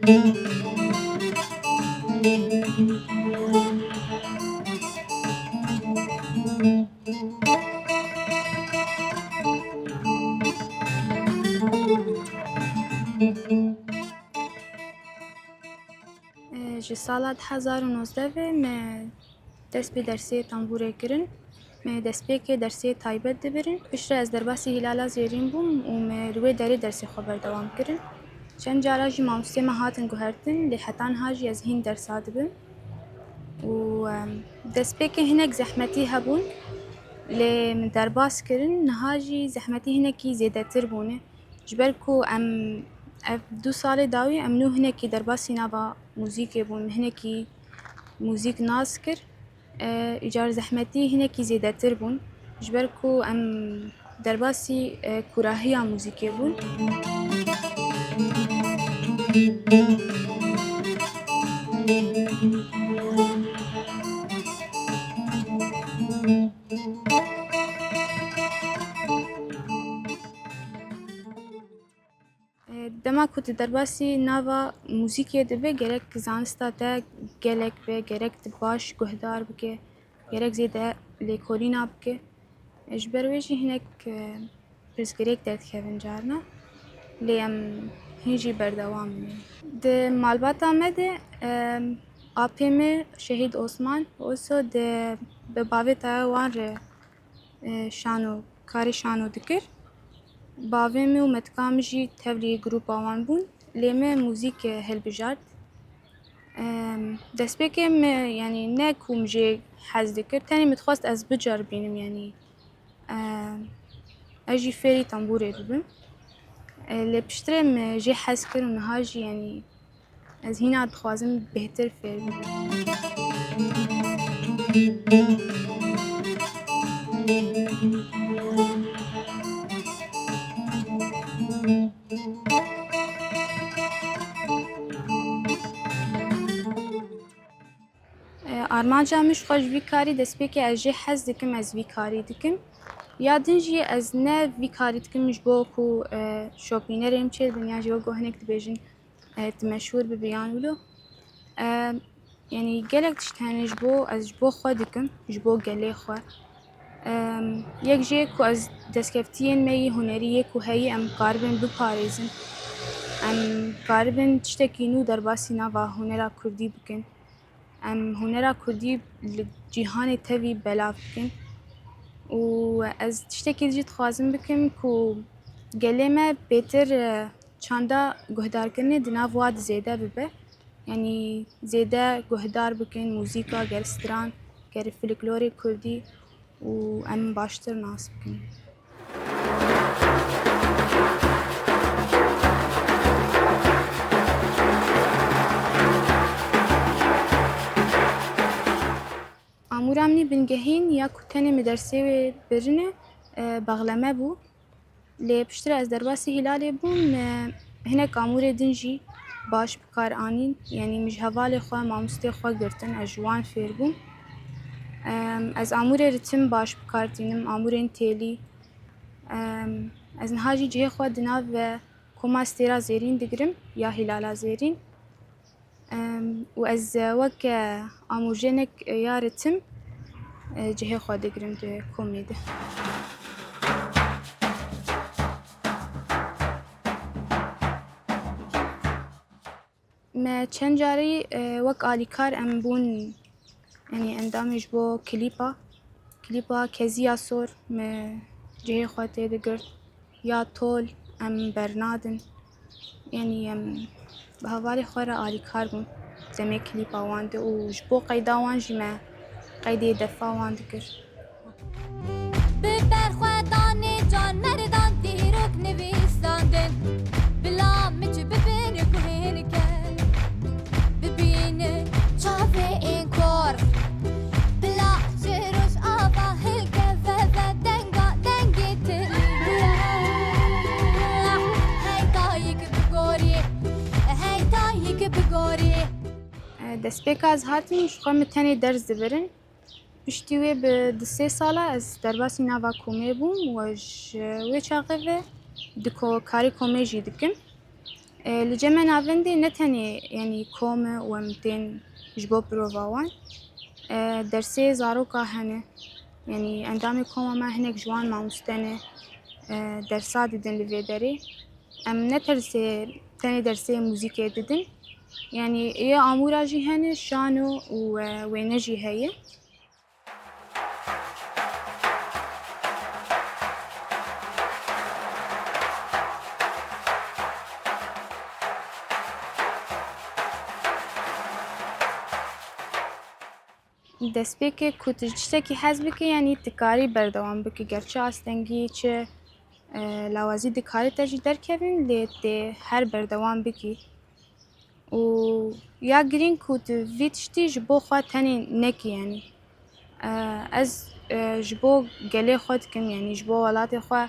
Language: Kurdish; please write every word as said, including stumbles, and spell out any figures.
Ji sala du hezar û nozdeh ve me dest bi dersê tembûrê kirin. Me destpêkê dersê taybet dibirin. Piştre ez derbasî Hîlala Zêrîn bûm û me li wê derê dersê xwe berdewam kirin. Çend cara jî mamostê me hatin guhertin, lê heta niha jî ez hîn dersa dibim. Û, em, destpêkê hinek zehmetî hebûn, lê min derbas kirin. Niha jî zehmetî hinekî zêdetir bûne. Ji ber ku em ev du salê dawî em nû hinekî derbasî nava muzîkê bûn, hinekî muzîk nas kir. E, îcar zehmetî hinekî zêdetir bûn, ji ber ku em derbasî, e, kûrahiya muzîkê bûn. E, dema ku tu derbasî nava muzîkê dibe, gerek zanista te gelek be, gerek tu baş guhdar bike, gerek zêde lêkolîna bike. E, ji ber wê jî hinek, e, pirsgirêk derdikevin carna. Lê em hîn jî berdewam in. Di malbata me de, e, apê me Şehîd Osman Oso di bi bavê tawa wan re e, şano, karê şano dikir. Bavê min û metika min jî tevlî grûpa wan bûn. Lê me muzîk, e, hilbijart. Em, destpêkê me, yanî ne ku min jê hez dikir, tenê min dixwest ez biceribînim, yanî, em, ez jî fêrî tembûrê bibim. E, lê piştre me jê hez kir û niha jî, yanî, Ez hîna dixwazim bêhtir fêr bibim. E, armanca min ji xwe ji vî karî destpêkê ez jê hez dikim, ez vî karî dikim. Ya din jî ez ne vî karî dikim ji bo ku, e, şopînerê min çêbin, yan jî wek ku hinek dibêjin, e, tu meşhûr bibî yan wilo. E, yanî gelek tişt hene ji bo, ez ji bo xwe dikim, ji bo gelê xwe. E, yek jê ku ez destkeftiyên me yî hunerî yê ku heyî em karibin biparêzin. Em karibin tiştekî nû derbasî nava hunera kurdî bikin. Em hunera kurdî li cîhanê tevî belav bikin. Û ez tiştekî jî dixwazim bikim ku gelê me bêtir, e, çanda guhdarkirinê di nav wa de zêde bibe. Yanî zêde guhdar bikin muzîka ger stran, ger folklorê kurdî û em baştir nas bikin. Amûra min ê bingehîn ya ku tenê min dersê wê birine, e, bexleme bû. Lê piştre ez derbasî Hîlalê bûm, e, hinek amûrê din jî baş bi kar anîn. Yanî min ji hevalê xwe, mamostê xwe girtin, ez ji wan fêr bûm. Em, ez amûrê ritim baş bi kar tînim, amûrên têlî. Em, ez niha jî cihê xwe di nav, e, koma Stêra Zêrîn digirim ya Hîlala Zêrîn. Em, û ez, e, wek, e, amûrjenek, e, ya ritim, e, cihê xwe digirim di komê de. Me çend carî, e, wek alîkar em bûn, yanî endamê ji bo klîpa. Klîpa Keziya Sor me cihê xwe tê digirt. Ya Tol em bernadin. Yanî em bi hevalê xwe re alîkar bûn. Demê klîpa wan de û ji bo qeyda wan jî me qeydê defa wan dikir. Bi berxwedanê can meridan dîrok nivîsandin. Bila miç bibin guhên kel. Bibîne çavê ên kor. Bila ji rojava hilke veve denga dengê tilî. Hey dayik bigorî, hey dayik bigorî. Destpêka ez hatim ji xwe min tenê ders dibirin. Piştî wê bi du sê sala ez derbasî nava komê bûm û ji wê çaxê ve di ko-, karê komê jî dikim. E, li cem me navendê ne tenê, yanî, kom e û em tên ji bo prova wan. E, dersê zaroka hene. Yanî, endamê koma me hinek ji wan mamoste ne, e, dersa didin li vê derê. Em ne tersê, tenê dersê muzîkê didin. Yanî, yê amûra jî hene, şano û, e, wêne jî heye. Destpêkê ku tu ji tiştekî hez bikî, yanî tu karî berdewam bikî. Gerçi astengî çi, e, lawazî dikarî te jî derkevin, lê tê her berdewam bikî. Û ya girîng ku tu vî tiştî ji bo xwe tenê nekî, yanî. E, ez, e, ji bo gelê xwe dikim, yanî ji bo welatê xwe.